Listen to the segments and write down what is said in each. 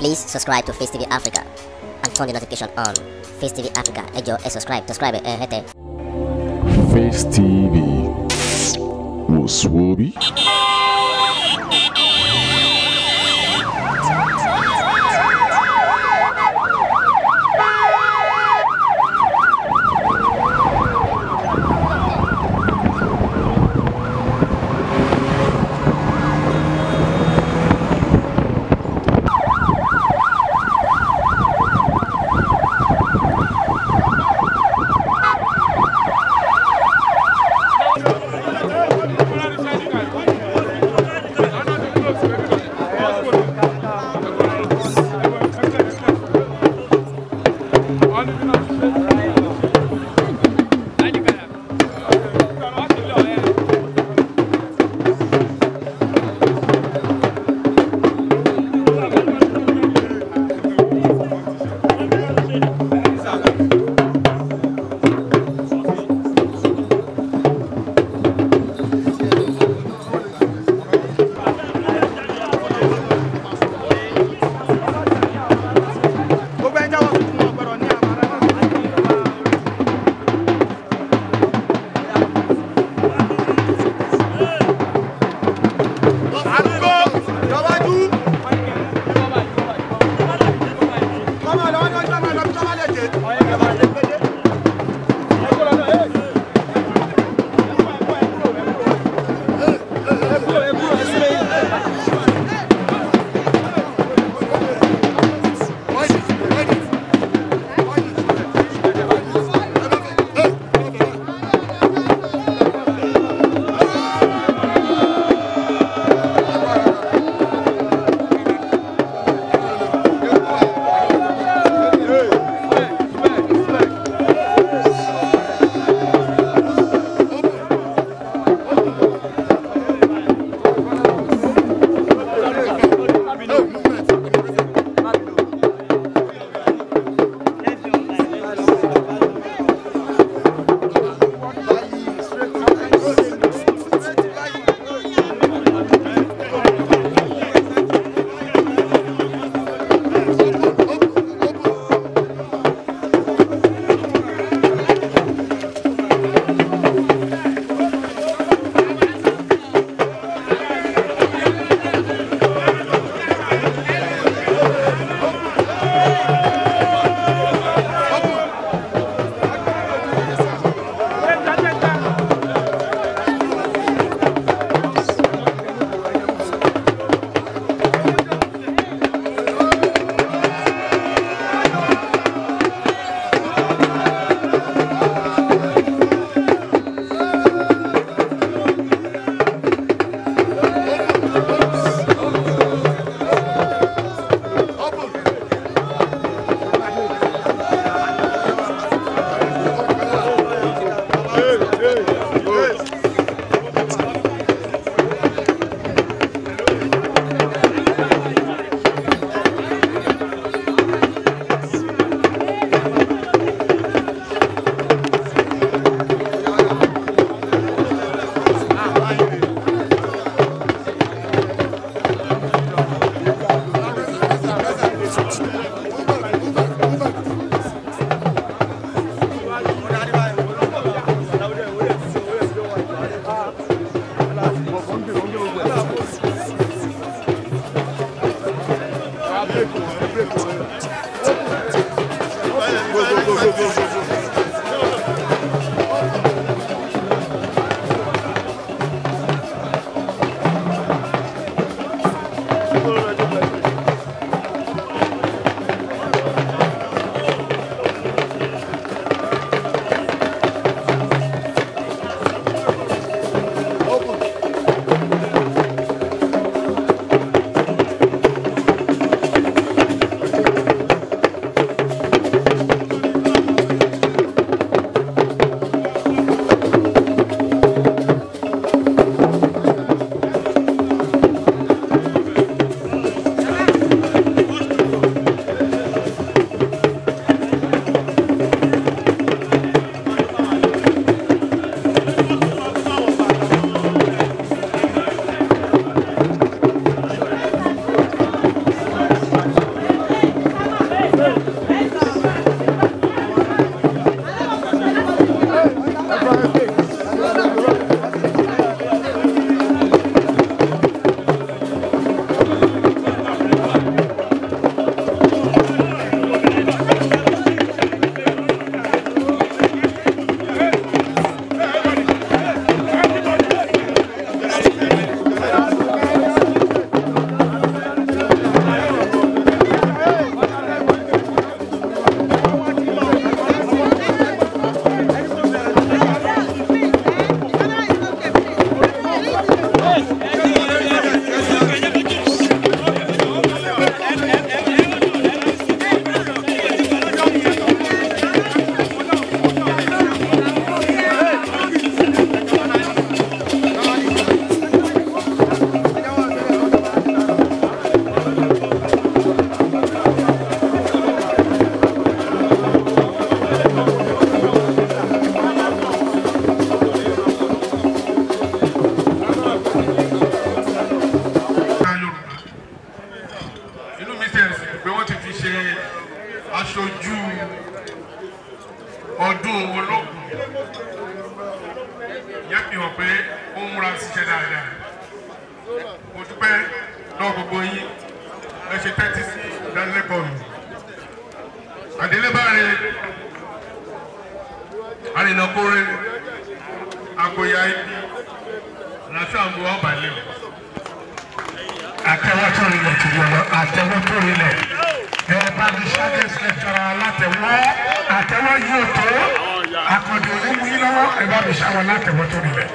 Please subscribe to Face TV Africa and turn the notification on. Face TV Africa, ẹ jọ̀ọ́ ẹ subscribe, subscribe ẹ hẹ́tẹ̀. Face TV wò sùwòbí. pé wọ́n ti fi ṣe aṣojú ọdún Olókun. Ìyẹn fi hàn pé ó ń múra síṣẹ́ dáadáa. Mo dúpẹ́ lọ́wọ́ gbogbo yín, ẹ ṣe tẹ́tí sí ìdánilẹ́kọ̀ọ́ mi. Àdélébáre, àrìnàkóre, àkòyà ibi, làṣà ń bu ọba lé o. Àtẹ́wọ́ tó rinlẹ̀ tó yọ lọ, àtẹ́wọ́ tó rinlẹ̀. Ẹ bá mi ṣáàgẹ́sì lẹ́tọ̀rọ̀ alátẹ̀wọ́, àtẹ́wọ́ yóò tó. Àkàndùn onímú yín lọ́wọ́, ẹ bá mi ṣáwọn látẹ̀wọ́ tó rinlẹ̀.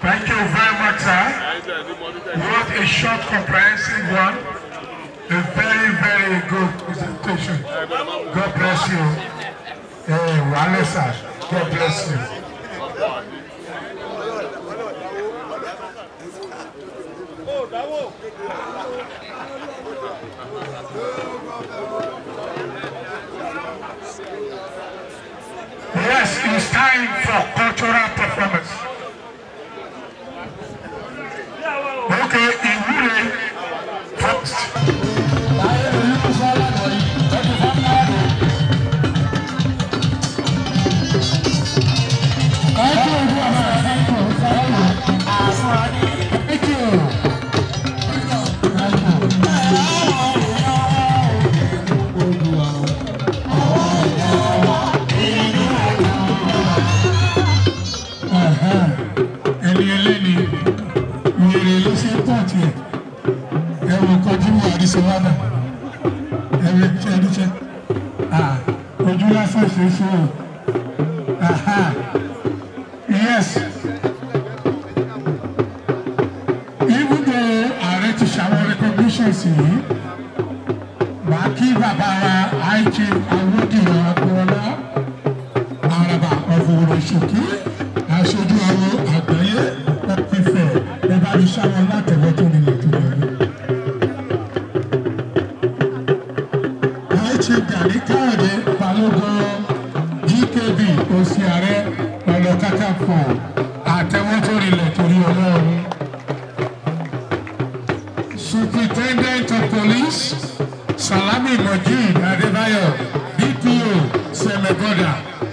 Thank you very much, sir. What a short, comprehensive one. A very, very good presentation. God bless you. Hey, Wale, sir. God bless you. Yes, it's time for cultural performance. Okay, Ìwúre first. Thank you. Thank you. Ẹni ẹlẹ́ni wèrè ló ṣe pọ̀ tiẹ̀, ẹ wò kojú àdìsọ́wádà, ẹ wò ẹdíṣẹ́ ojú lásán ṣe é ṣe o. Yes, even though ààrẹ ti ṣàwọn recognitions yìí, màá kí bàbá wa High Chief Awódìrán Agboola Araba of Oworoshoki, aṣojú àwọn àgbáyé Ifẹ̀, ẹ bá mi ṣáwọn látẹ̀wọ́ tó nílẹ̀ tó lọ. High Chief Gani Káyọ̀dé Balógun GKB òsì ààrẹ Ọ̀nà Kakanfò, àtẹ̀wọ́ tó nílẹ̀ torí Ọlọ́run. Superintendent of Police Salami Mojeed Adébáyọ̀ DPO Sẹ̀mẹ̀gọ́dà,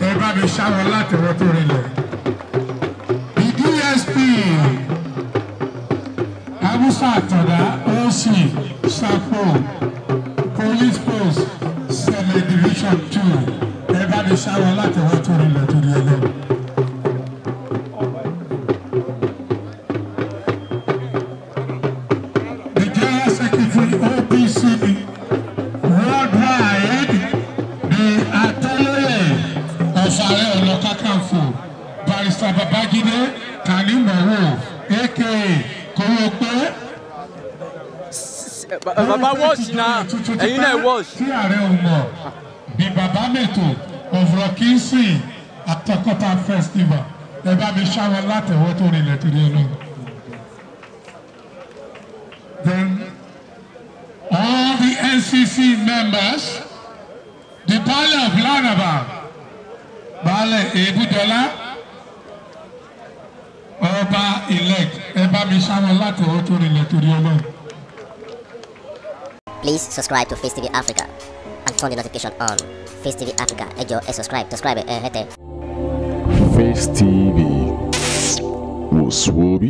ẹ bá mi ṣáwọn látẹ̀wọ́ tó nílẹ̀. The DSP Amusa Àtàndá OC Sapo Police Post Sẹ̀mẹ̀ Division 2, ẹ bá mi ṣáwọn látẹ̀wọ́ tó nílẹ̀ torí Ọlọ́run. The General Secretary OPC Worldwide, the Atọ́lóyè of Ààrẹ Ọ̀nà Kakanfò, Barrister Babajide Tanimowo, aka Kowópé. Bàbá wash na, ẹ̀yin náà wash. Tí ààrẹ ò mọ̀, the Baba Mẹ́tò of Rockinson Atọ́kọ́tà Festival, ẹ bá mi ṣáwọn látẹ̀wọ́ tó rinlẹ̀ torí Ọlọ́run. Then all the NCC members, the Baale of Lanaba, Baale Ebudola, Ọba elect, ẹ bá mi ṣáwọn látẹ̀wọ́ tó rinlẹ̀ torí Ọlọ́run. Please subscribe to Face TV Africa and turn the notification on. Face TV Africa, ẹ jọ̀ọ́ ẹ subscribe, ẹ hẹ́tẹ̀. Face TV was Swoby.